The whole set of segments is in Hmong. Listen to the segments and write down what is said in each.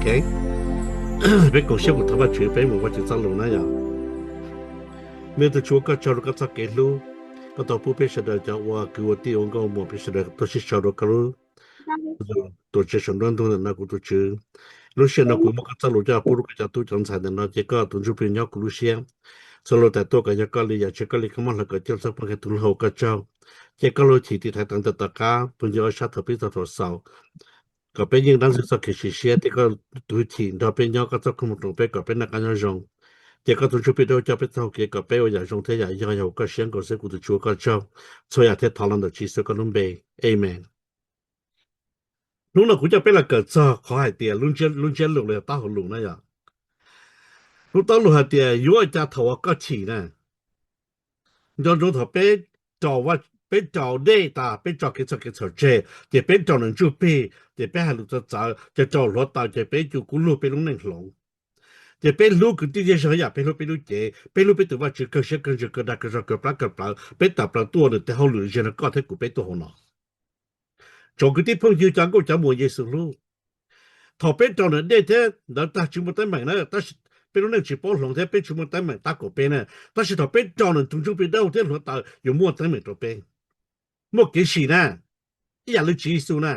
Peb koom siab mus thov Vajtswv, peb mus Vajtswv txoj lus na yom. Me tus Tshuaj, koj tsaug rau koj txoj kev hlub, koj tau pub peb sawv daws cov ua kwv ua tij ua nkauj ua muam peb sawv daws tuaj sib sau rau koj lub tuam tsev saum nruab ntug ntawm no kuv tus Tswv. Lub sij hawm no kuv muab koj txoj lus coj pub rau koj cov tub cov ntxhais ntawm no ces koj tus Ntsuj Plig nyob kuv lub siab. Txhua lus tawm tuaj kom yog koj li, yam tsis yog koj li koj muab hlawv kom coj txog poj kheej tus hlauj koj tsaug. Ces koj lub hwj chim tiv thaiv tawm ntawm tom qab puag ncig ob sab thaum pib txog thaum xaus, kom peb yeej dab ntxwg txoj kev sim siab thiab koj tus hwj chim nrog peb nyob, koj txoj koob hmoov roos peb kom peb noj qab nyob zoo. Ces koj tus Ntsuj Plig Dawb Huv coj peb txoj hau kev kom peb ua yam zoo thiab yam yog, yog koj siab nkaus xwb kuv tus Tshuaj, koj tsaug. Txhua yam thiaj thov los ntawm Tswv Yexus koj lub npe, amees. Hnub no kuv coj peb los kawm txog qhov hais tias lub ntsiab lus los yog taub hau lus na yom. Lub taub lus hais tias yuav ua cas thaum uas koj chim na. Nco ntsoov thaum peb rau, peb rau dej tas peb tso kev txhaum kev txhaum tseg ces peb rau nws ntsuj plig ces peb hais lus txawv txawv ces rau hluav taws ces peb cus kub lug peb lub neej hloov. Ces peb hlub kwv tij zej zog yam peb hlub peb lub cev, peb hlub peb tus Vajtswv kawg siab kawg ntsws kawg dag kawg zog kawg plab kawg plawv, peb tawm plaws tuaj nws tej hauj lwm ziag rau koj thiab kuv peb tuaj hauv no. Tsoom kwv tij phooj ywg cov nkauj cov muam Yexus hlub, thaum peb rau nws dej thiab ntawd tag tsis muaj teeb meem na, tab sis peb lub neej tsis paub hloov thiab peb tsis muaj teeb meem tab kaum peb na, tab sis thaum peb rau nws tus Ntsuj Plig Dawb Huv thiab hluav taws yuav muaj teeb meem rau peb, muaj kev sim na, ib yam li Tswv Yexus na.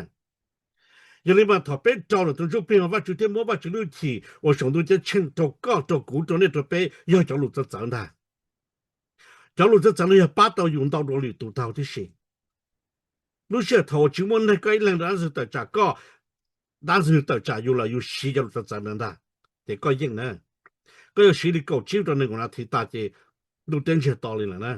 Yog li mas thaum peb rau nws tus Ntsuj Plig mas Vajtswv thiaj muab Vajtswv lub hwj chim uas saum ntuj ceeb tsheej rau koj rau kuv rau nej rau peb yog cov lus txawv txawv ntag. Cov lus txawv txawv no yog pab tau yus ntau dua lwm tus tau tib si. Lub sij hawm thaum uas tsis muaj neeg koj ib leeg rau dab ntxwg tawm tsam koj, dab ntxwg tawm tsam yus los yus siv cov lus txawv txawv ntawd ntag, ces koj yeej na, koj yuav siv li kaum tsib rau nees nkaum nas this tas ces ntuj teb ntsiag to li lawm na.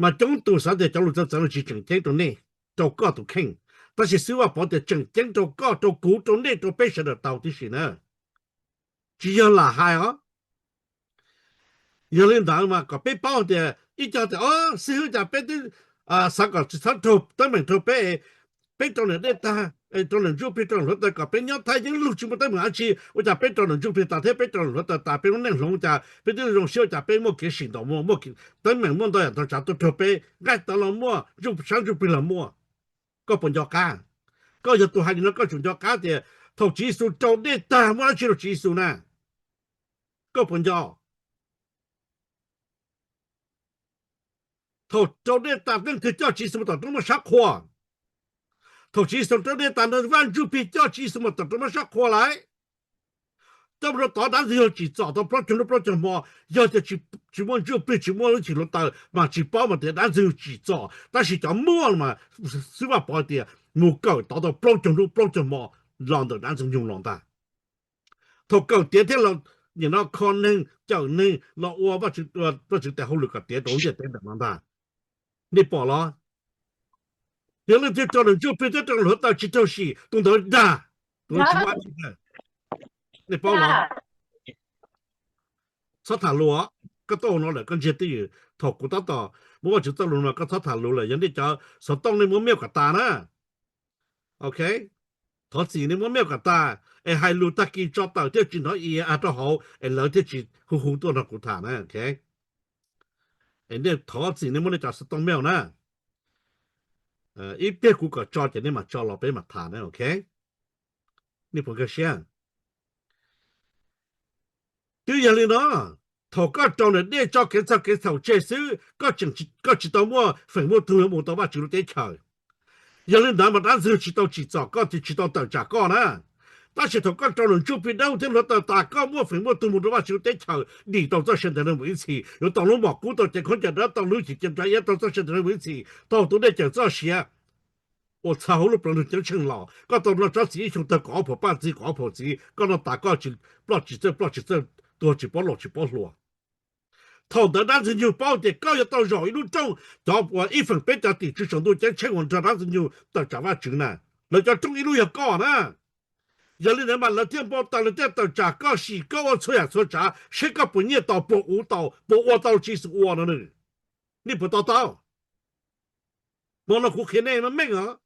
Mas coob tus xav tias cov lus txawv txawv no tsis tseem ceeb rau nej, rau koj tus kheej, tab sis xwb Vaj Pov tias tseem ceeb rau koj rau kuv rau nej rau peb sawv daws tau tib si na. Tsis yog lam hais os. Yog li ntawd mas kom peb paub tias ib co tias o xib hwb cas peb twb xav kom tsis txhob raug teeb meem raug peb, peb rau nws dej tag, rau nws ntsuj plig rau nws hluav taws kom peb nyob Thaib yeej lug tsis muaj teeb meem dab tsi, ua cas peb rau nws ntsuj plig tas thiab peb rau nws hluav taws tas peb lub neej hloov cas peb twb zoo siab ua cas peb muaj kev sim ntaus muaj, muaj teeb meem muaj ntau yam ntau tsav tuaj raug peb, nqaij tawv los muaj, sab ntsuj plig los muaj. Koj puas nco qab? Koj yog tus hais li no koj tsum nco qab tias thaum Tswv Yexus rau dej tag muaj dab tsi rau Tswv Yexus na? Koj puas nco? Thaum rau dej tas leej twg coj Tswv Yexus mus tom roob moj sab qhua? Thaum Tswv Yexus rau dej tas no Vaj Ntsuj Plig coj Tswv Yexus mus tom roob moj sab qhua lawm, coj mus rau tod dab ntxwg yog tsim txom tau plaub caug hnub plaub caug hmo. Yog tias tsis muaj ntsuj plig tsis muaj lub hwj chim hluav taws mas tsis paub mas tias dab ntxwg yog tsim txom, tab sis cov muaj mas xwb Vaj Pov tias mus kawm tod tau plaub caug hnub plaub caug hmo los ntawm dab ntxwg nyoog los ntag. Thaum kawm tiav thiab los nim no kho neeg cawm neeg los ua Vajtswv tes hauj lwm kom tiav rau lub ntiaj teb ntawm no ntag. Nej pom los? Yog leej twg rau nws ntsuj plig thiab rau hluav taws tsis raug sim tus ntawd dag, tus ntawd tsis muaj dab tsi. Nej paub los? Txhob tham lus, koj tuaj ua no lawm koj ntsiag twj ywm. Thaum kuv tab tom muab Vajtswv txoj lus no koj txhob tham lus lawm, yog nej cov xov tooj nej muab mute kom tas na. Ok, thov txim nej muab mute kom tas, es hais lus tag kis tso tawm thiaj tsis hnov i a rau hauv es lawv thiaj tsis hu hu tuaj nrog kuv tham na. Ok, es nej thov txim nej muab nej cov xov tooj mute na. Ib pliag kuv kom tso ces nej mam tso los peb mam tham na. Ok, nej puas nkag siab? Twb yog li no, thaum koj rau nws dej tso kev txhaum kev txhaum tseg xwb, koj tsis tau muaj feem muaj tug yuav mus tau Vajtswv lub teb chaws. Yog li ntawd mas dab ntxwg tsis tau tsim txom koj, tsis tau tawm tsam koj na. Tab sis thaum koj rau nws ntsuj plig dawb thiab hluav taws tas koj muaj feem muaj tug mus rau Vajtswv lub teb chaws, dim tau txoj sia ntev neeg mus ib txhis, yuav tau lub mom kub, tau cev khaub ncaws dawb, tau lub hwj chim caj dab, tau txoj sia ntev neeg mus ib txhis, tau tus dej cawm txoj sia uas txhawv hauv lub plawv ntug ceeb tsheej los, koj tau noj tsob txiv ib xyoo tawg kaum ob phaum paj txiv kaum ob phaum txiv, koj noj tas koj ploj tsis txawj ploj tsis txawj tuag, tsis paub laus tsis paub hluas. Thaum ntawd dab ntxwg nyoog paub tias koj yuav tau zaum ib lub rooj, cov uas ib feem peb cov tim tswv saum ntuj ceeb tsheej uas nrog dab ntxwg nyoog tawm tsam Vajtswv na, lawv cov rooj ib lub yog koj na. Yog li ntawd mas lawv thiaj npau taws, lawv thiaj tawm tsam koj, sim koj ua txhua yam txhua tsav seb koj puas nyiaj tau, puas uv tau, puas ua tau li Tswv Yexus ua no. Nej puas to taub? Hmo no kuv qhia nej meej os.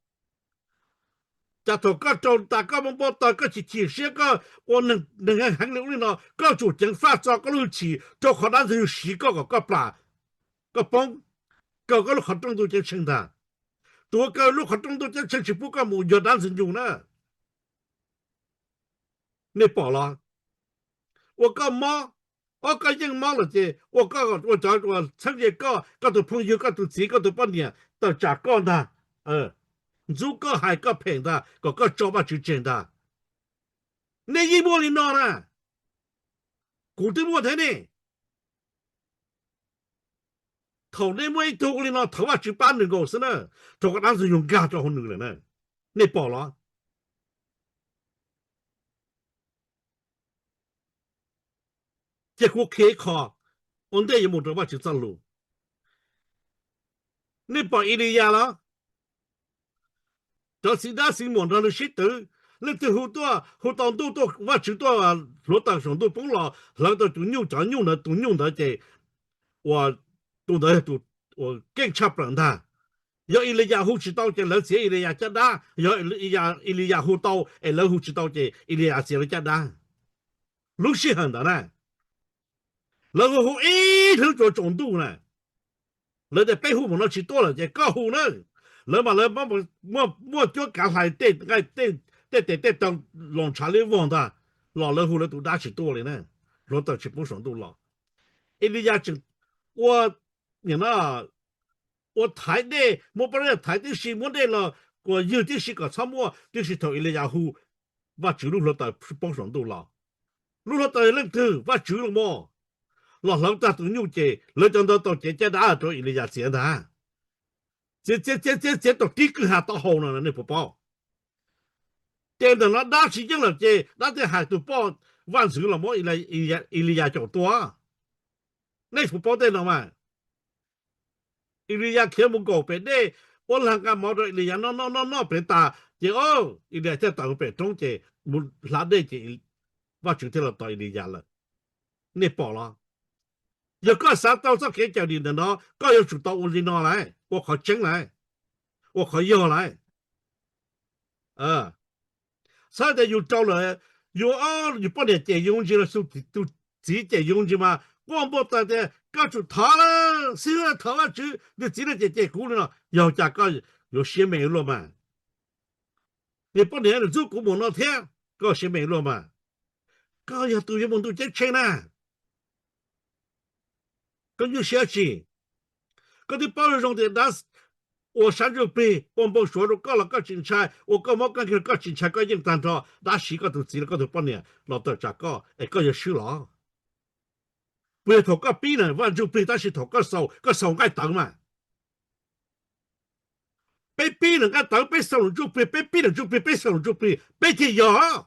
Cas thaum koj rau tas koj muaj npau taws, koj chim chim siab, koj ua neeg heev li ub li no, koj tsum ceev faj txo koj lub hwj chim, rau qhov dab ntxwg nyoog siv koj kom koj plam, koj poob, kaw koj lub qhov rooj ntuj ceeb tsheej ntag. Tus uas kaw lub qhov rooj ntuj ceeb tsheej tsis pub koj mus yog dab ntxwg nyoog na. Nej pom los? Ua koj mob, ob koj yeej mob lawm ces ua koj, ua cov uas txheeb ze koj, koj tus phooj ywg, koj tus txiv, koj tus poj niam tawm tsam koj ntag, ntxub koj, hais koj phem ntag, kom koj tso Vajtswv tseg ntag. Nej yeej muaj li no na, kuv twb muaj thiab ne. Thaum nej muaj ib tug ua li no, thov Vajtswv pab nws nkaus xwb na, rau qhov dab ntxwg nyoog nkag rau hauv nws lawm na. Nej pom los? Ces kuv qhia ib qho ua ntej yuav mus rau Vajtswv txoj lus. Nej pom Iliyas los? Cov txiv dab txiv muam nrog nws sib twv, leej twg hu tuaj, hu tau ntuj tuaj, Vajtswv tuaj, hluav taws saum ntuj poob los hlawv tau tus nyuj, cov nyuj ntawd, tus nyuj ntawd ces ua, tus ntawd yog tus uas keej tshaj plaws ntag. Yog Iliyas hu tsis tau ces lawv txiav Iliyas caj dab, yog Iliyas hu tau es lawv hu tsis tau ces Iliyas txiav lawv caj dab. Lub sij hawm ntawd na, lawv hu hu ib hnub tsuas tsaus ntuj na. Lawv tias peb hu mus no tsis tuaj lawm ces koj hu na. Lawv mas lawv muaj cuab kav hlais tej tes tej taw los ntshav liab vog ntag, los lawv hu lawv tus dab tsis tuaj li na. Hluav taws tsis poob saum ntuj los. Iliyas tseem ua, ua thaiv dej, muab pob zeb thaiv tib si, muab dej los kuas ywg tib si kom txhob muaj, tiam sis thaum Iliyas hu, Vajtswv lub hluav taws poob saum ntuj los. Lub hluav taws leej twg? Vajtswv los mas. Los hlawv tag tus nyuj ces lawv cov ntawd tau cev caj dab rau Iliyas txiav ntag. Txiav txiav txiav txiav txiav tau tib kwj ha taub hau no nej puas paub? Ces ntawm no dab tsis yeej lawm ces dab thiaj hais tus poj vaj ntxwv los muab Iliyas caum tua. Nej puas paub tej no mas? Iliyas khiav mus nkaum pem dej, ua lag nqa mov rau Iliyas noj noj noj noj pem tas ces Iliyas thiaj tawm mus pem roob ces mus hla dej ces Vajtswv thiaj los tos Iliyas lawm. Nej pom los? Yog koj xav tau txoj kev cawm dim ntawm no koj yuav tsum tau ua li no lawm, ua qhov tseeb lawm, ua qhov yog lawm. Txhob tias yus rau lawm, yus, yus poj niam cem yus ntsis los tus txiv cem yus ntsis mas quaj npau taws tias koj tsum thov lawm xwb, thov Vajtswv, nws txiv no cem cem kuv li no, yog cas koj yuav siab me luaj mas? Niag poj niam ntxub kuv mus no thiab, koj siab me luaj mas? Koj yog tus yuav mus ntuj ceeb tsheej na. Koj nyuaj siab tsi? Koj twb paub zoo zoo tias dab ua sab ntsuj plig, ua npau suav rau koj los koj tsis ntshai, ua koj mob koj nkeeg los koj tsis ntshai, koj yeej tag nrho, dab siv koj tus txiv los koj tus poj niam los tawm tsam koj es koj yuav swb los? Puas yog thaum koj pib na vaj ntsuj plig tab sis thaum koj xaus, koj xaus nqaij tawv mas? Peb pib na nqaij tawv, peb xaus ntsuj plig, peb pib na ntsuj plig, peb xaus ntsuj plig peb thiaj yog.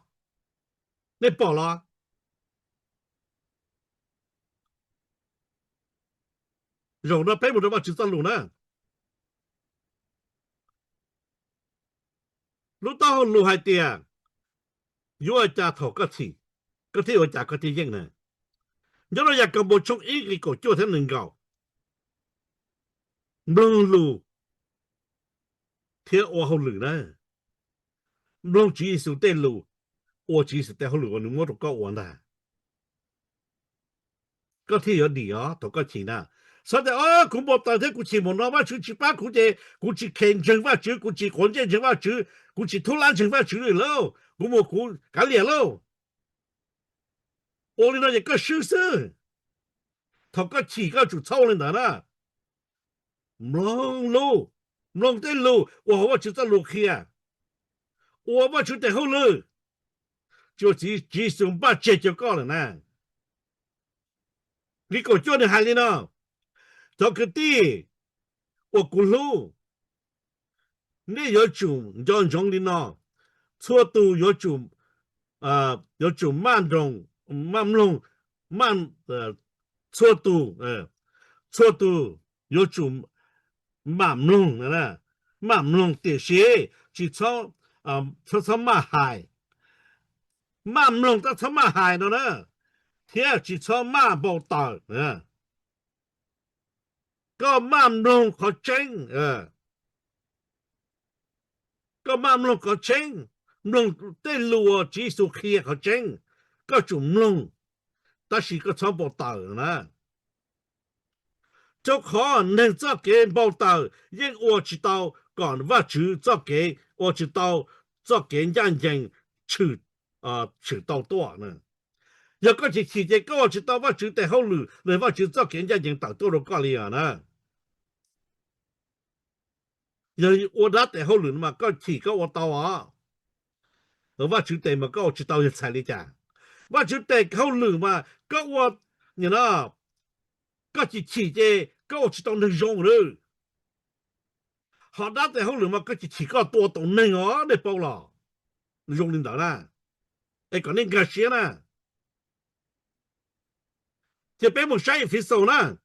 Nej pom los? Zaum no peb mus rau Vajtswv txoj lus na. Lub taub hau lus hais tias yuav ua cas thaum koj chim, koj thiaj ua cas koj thiaj yeej na. Nyob rau Yakaunpaus tshooj ib nqe kaum cuaj thiab nees nkaum, mloog lus thiab ua hauj lwm na. Mloog Tswv Yexus tej lus, ua Tswv Yexus tej hauj lwm uas nws muab rau koj ua ntag, koj thiaj yuav dim os thaum koj chim na. Txhob tias kuv npau taws thiab kuv chim mus no Vajtswv tsis pab kuv ces kuv tsis kheev ntseeg Vajtswv, kuv tsis quav ntsej ntseeg Vajtswv, kuv tsis thub lab ntseeg Vajtswv li lauj, kuv mus kuv kav liam lauj. Ua li no ces koj swb xwb. Thaum koj chim koj tsum txhob ua li ntawd na. Mloog lus, mloog tej lus uas hauv Vajtswv txoj lus qhia, ua Vajtswv tes hauj lwm, tsis ua Tswv Yexus npaj tseg cuag koj lawm na. Nqe kaum cuaj nws hais li no, cov kwv tij uas kuv hlub, nej yuav tsum nco ntsoov li no, txhua tus yuav tsum, yuav tsum maj nroos, maj mloog, txhua tus, txhua tus yuav tsum maj mloog, maj mloog tiam sis tsis txhob, txhob maj hais. Maj mloog tab txhob maj hais no na, thiab tsis txhob maj npau taws. Koj maj mloog qhov tseeb, koj maj mloog qhov tseeb, mloog tej lus uas Tswv Yexus qhia qhov tseeb, koj tsum mloog, tab sis koj txhob npau taws na. Rau qhov neeg txoj kev npau taws yeej ua tsis tau kom Vajtswv txoj kev, ua tsis tau txoj kev ncaj ncees tshwm tshwm tau tuaj na. Yog koj chim chim ces koj ua tsis tau Vajtswv tes hauj lwm los Vajtswv txoj kev ncaj ncees tawm tuaj rau koj li os na. Yog ua dab tes hauj lwm no mas koj chim koj ua tau os. Vajtswv tes mas koj ua tsis tau yog txhais li cas? Vajtswv tes hauj lwm mas koj ua, koj chim chim ces koj ua tsis tau neeg zoo lawm. Ho dab tes hauj lwm mas koj chim chim koj tua tau neeg os, nej paub los? Zoo li ntawd na. Es kom nej nkag siab na. Ces peb mus saib Efexus na.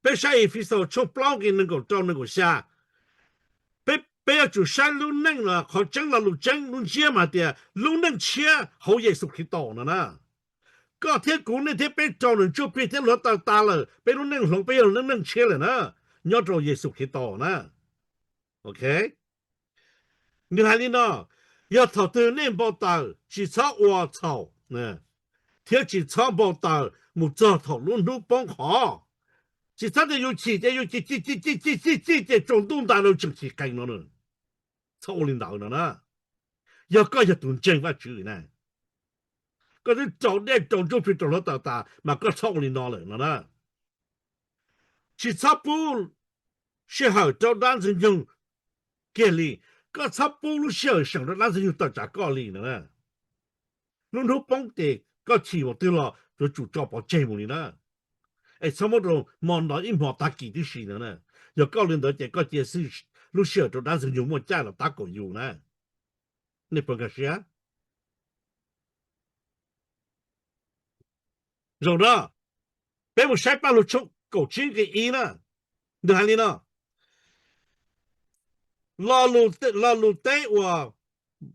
Peb saib Efexus tshooj plaub nqe nees nkaum rau nees nkaum xya. Peb, peb yuav tsum saib lub neej los qhov tseeb lo lus tseeb lub ntsiab mas tias lub neej tshiab hauv Yexus Khetos no na. Koj thiab kuv, nej thiab peb raug nws ntsuj plig thiab hluav taws tas lawm, peb lub neej hloov peb yog lub neej tshiab lawm na, nyob rau Yexus Khetos na. Ok. Nws hais li no, yog thaum twg nej npau taws tsis txhob ua txhaum, thiab tsis txhob npau taws mus txog thaum lub hnub poob qho. Tsis txhob tias yus chim ces yus chim chim chim chim chim chim chim ces tsaus ntuj ntais los tseem chim qees no. Txhob ua li ntawd no na. Yog koj yog tus ntseeg Vajtswv na, koj twb raug dej raug ntsuj plig raug hluav taws tas mas koj txhob ua li no lawm no na. Tsis txhob pub sij hawm rau dab ntxwg nyoog kiag li. Koj txhob pub lub sij hawm seem rau dab ntxwg nyoog tawm tsam koj li no. Lub hnub poob ces koj chim mus twg los yuav tsum tso pov tseg mus li na. Es txhob muab rau hmo no ib hmo tag kis tib si no na. Yog koj li ntawd ces koj cia lub sij hawm rau dab ntxwg nyoog muaj caij los tab kaum yus na. Nej puas nkag siab? Zaum no peb mus saib Paj Lug tshooj kaum tsib nqe ib na. Nws hais li no, lo lus teb uas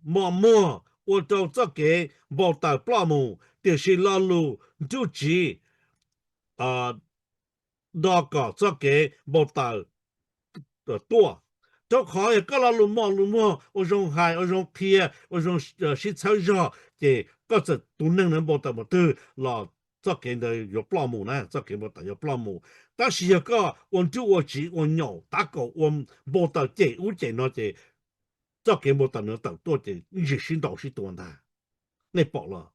mos muag ua rau txoj kev npau taws ploj mus, tiam sis lo lus nruj tsiv do kom txoj kev npau taws tuaj. Rau qhov yog koj lo lus mos lus muag ua zoo hais, ua zoo qhia, ua zoo sib txhawb zog, ces koj txawm tus neeg ntawd npau taws mus twg los txoj kev ntawd yuav ploj mus na, txoj kev npau taws yuav ploj mus. Tab sis yog koj ua nruj ua tsiv ua nyaum tab kaum ua npau taws cem ub cem no ces txoj kev npau taws ntawd tawm tuaj ces ib ntsis sib ntaus sib tua ntag. Nej pom los?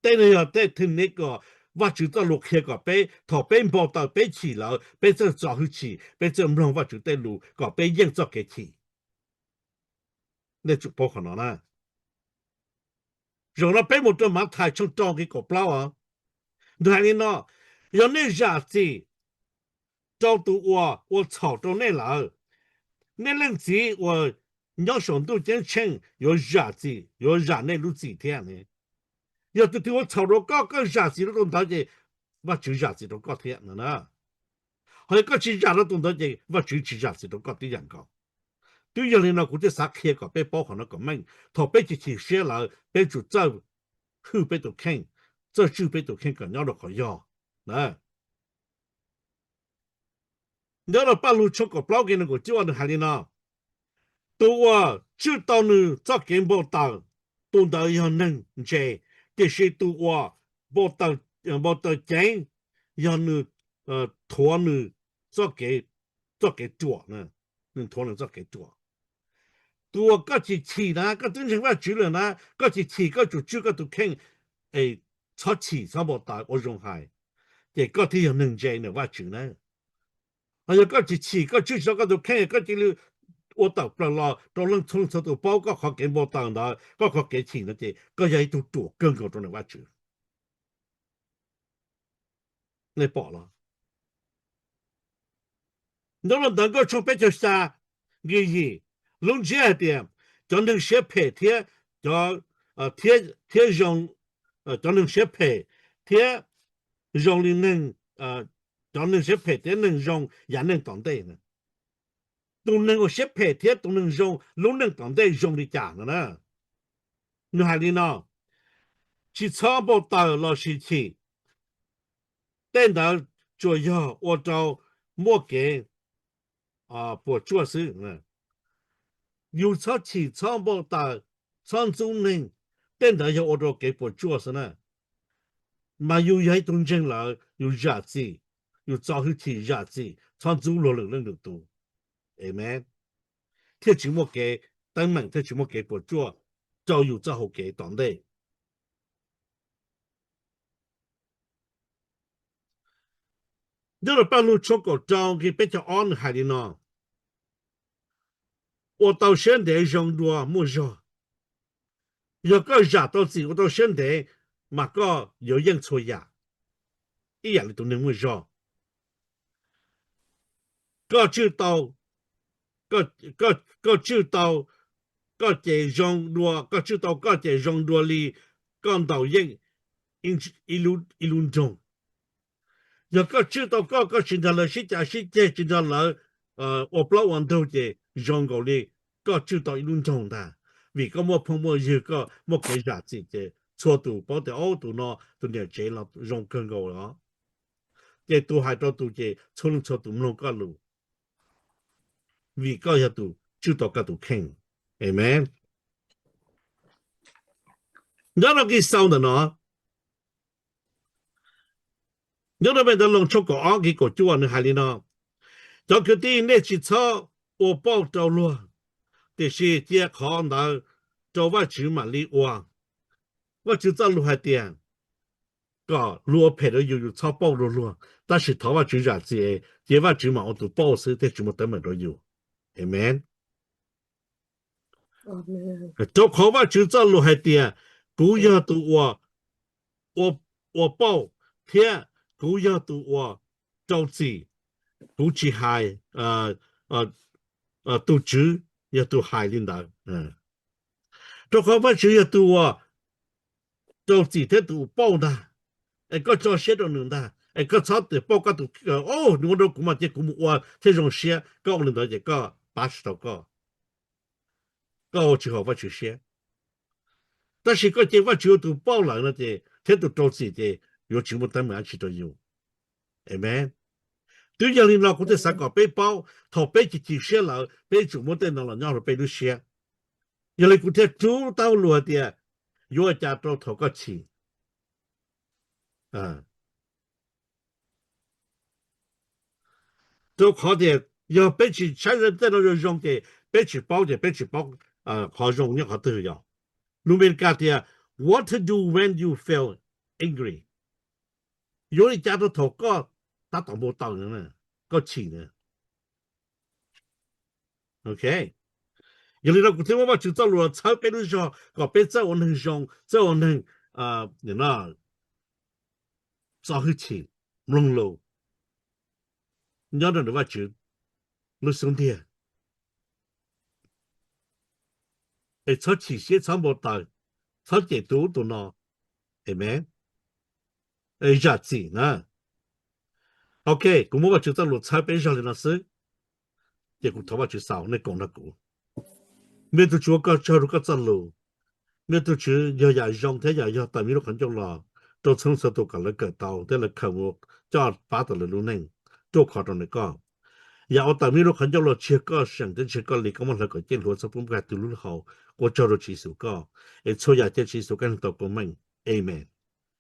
Tej no yog tej thwj nev kom Vajtswv txoj lus qhia kom peb thaum peb npau taws peb chim lawm peb txawj txo hwj chim, peb txawj mloog Vajtswv tej lus kom peb yeej txoj kev chim. Nej tsum paub qhov no na. Zaum no peb mus rau Mathais tshooj rau nqe kaum plaub os. Nws hais li no, yog nej zam txim rau tus uas ua txhaum rau nej lawm, nej Leej Txiv uas nyob saum ntuj ceeb tsheej yuav zam txim, yuav zam nej lub txim thiab. Yog tus twg ua txhaum rau koj, koj zam txim rau tus ntawd ces Vajtswv zam txim rau koj thiab no na. Ho yog koj tsis zam rau tus ntawd ces Vajtswv tsis zam txim rau koj tib yam nkaus. Twb yog li no kuv thiaj xav qhia kom peb paub qhov no kom meej. Thaum peb chim chim siab lawm peb tsum txawj hwj peb tus kheej, txawj tswj peb tus kheej kom nyob rau qhov yog. Nyob rau Paj Lug tshooj kaum plaub nqe nees nkaum cuaj nws hais li no, tus uas tswj tau nws txoj kev npau taws, tus ntawd yog neeg ntse, tiam sis tus uas npau taws ceev yog nws thuav nws txoj kev ruam, nws thuav nws txoj kev ruam. Tus uas koj chim chim na, koj twb ntseeg Vajtswv lawm na, koj chim chim koj tsum tswj koj tus kheej, es txhob chim txhob npau taws ua zoo hais, ces koj thiaj yog neeg ntse ntawm Vajtswv na. Ho yog koj chim chim koj tswj tsis tau koj tus kheej, koj cia li ua tawm plaws los rau leej txhua leej txhua tus paub koj qhov kev npau taws ntawd, koj qhov kev chim ntawd ces koj yog ib tug ruam kawg nkaus rau ntawm Vajtswv. Nej pom los? Nyob rau Ntawv Nkauj tshooj peb caug xya nqe yim, lub ntsiab hais tias cov neeg siab phem thiab, thiab zoo, cov neeg siab phem thiab zoo li neeg, cov neeg siab phem thiab neeg zoo yav neej tom ntej. Tus neeg uas siab phem thiab tus neeg zoo lub neej tom ntej zoo li cas no na? Nws hais li no, tsis txhob npau taws los sis chim, tej ntawd tsuas yog ua rau muaj kev puas tsuaj xwb. Yus txhob chim txhob npau taws, txhob ntxub neeg, tej ntawd yog ua rau kev puas tsuaj xwb na. Mas yus yog ib tug ntseeg lawm yus zam txim, yus txo hwj chim zam txim, txhob ntxub luag lwm leej lwm tus. Amen. Thiaj tsis muaj kev teeb meem, thiaj tsis muaj kev puas tsuaj. rau yus txoj hau kev tom ntej. Nyob rau Paj Lug tshooj kaum rau nqe peb caug ob nws hais li no: Ua tau siab ntev zoo dua muaj zog. Yog koj zam tau txim ua tau siab ntev, mas koj yuav yeej txhua yam, ib yam li tus neeg muaj zog. Koj tswj tau, koj, koj, koj tswj tau koj ces zoo dua, koj tswj tau koj ces zoo dua li koj ntaus yeej ib, ib lub, ib lub nroog. Yog koj tswj tau koj, koj tsis nrog lawv sib cav sib ceg, tsis nrog lawv ua plaub ua ntug ces zoo nkaus li koj tswj tau ib lub nroog ntag. Vim koj muaj phooj muaj ywg, koj muaj kev zam txim ces txhua tus paub tias, o, tus no tus niam tsev los zoo kawg nkaus los. Ces tus hais rau tus ces txhua leej txhua tus mloog koj lus, vim koj yog tus tswj tau koj tus kheej. Amen. Nyob rau nqe xaus ntawm no, nyob rau Ntawv Loos tshooj kaum ob nqe kaum cuaj nws hais li no: Cov kwv tij, nej tsis txhob ua pauj rau luag, tiam sis cia qhov ntawd rau Vajtswv mam li ua. Vajtswv txoj lus hais tias kom luag ua phem rau yus, yus txhob pauj rau luag, tab sis thov Vajtswv zam txim, cia Vajtswv mam ua tus pauj xwb thiaj tsis muaj teeb meem rau yus. Amen. Rau qhov Vajtswv txoj lus hais tias, kuv yog tus uas ua, ua pauj thiab kuv yog tus uas rau txim, kuv tsis hais, tus Tswv yog tus hais li ntawd. Rau qhov Vajtswv yog tus uas rau txim thiab tus uas pauj ntag. Es koj tso siab rau nws ntag, es koj txhob tias pauj koj tus, o, nws ua rau kuv mas cia kuv mus ua thiaj zoo siab, koj ua li ntawd ces koj pab tsis tau koj, koj ua tsis haum Vajtswv siab. Tab sis koj cia Vajtswv ua tus pauj lawm no ces thiab tus rau txim ces yuav tsis muaj teeb meem dab tsi rau yus. Amen. Twb yog li no kuv thiaj xav kom peb paub, thaum peb chim chim siab lawm peb yuav tsum muab tej no los nyob rau peb lub siab. Yog li kuv thiaj rub tau lus hais tias, yuav ua cas rau thaum koj chim. Rau qhov tias yog peb tsis saib tej no zoo zoo ces peb tsis paub ces peb tsis paub qhov zoo nyob qhov twg yog. Lus Amelikas tias, what to do when you feel angry. Yuav li cas rau thaum koj tab tom npau taws, koj chim na. Ok. Yog li no kuv thiaj muab Vajtswv txoj lus los txhawb peb lub zog kom peb txawj ua neeg zoo, txawj ua neeg txo hwj chim, mloog lus, nyob rau ntawm Vajtswv lub xub ntiag. Es txhob chim siab, txhob npau taws, txhob cem tus ub tus no. Amen. Es zam txim na. Ok, kuv muab Vajtswv txoj lus txhawb peb zog li no xwb, ces kuv thov Vajtswv xaus, nej koom nrog kuv. Me tug Tswv, ua koj tsaug rau koj txoj lus. Me tug Tswv, yog yam zoo thiab yam yog tawm me lub qhov ncauj los rau txhua leej txhua tus kom lawv kawm tau thiab lawv khaws mus coj pab tau lawv lub neej ruaj khov rau ntawm koj. Yam uas tawm me lub qhov ncauj los tsis yog koj seem thiab tsis yog koj li, koj muab hlawv kom ceeb hluav txhob pub nkag twg lub hauv. Ua tsaug rau Tswv Yexus koj, es txhua yam cia Tswv Yexus koj neeg tau koob meej. Amen.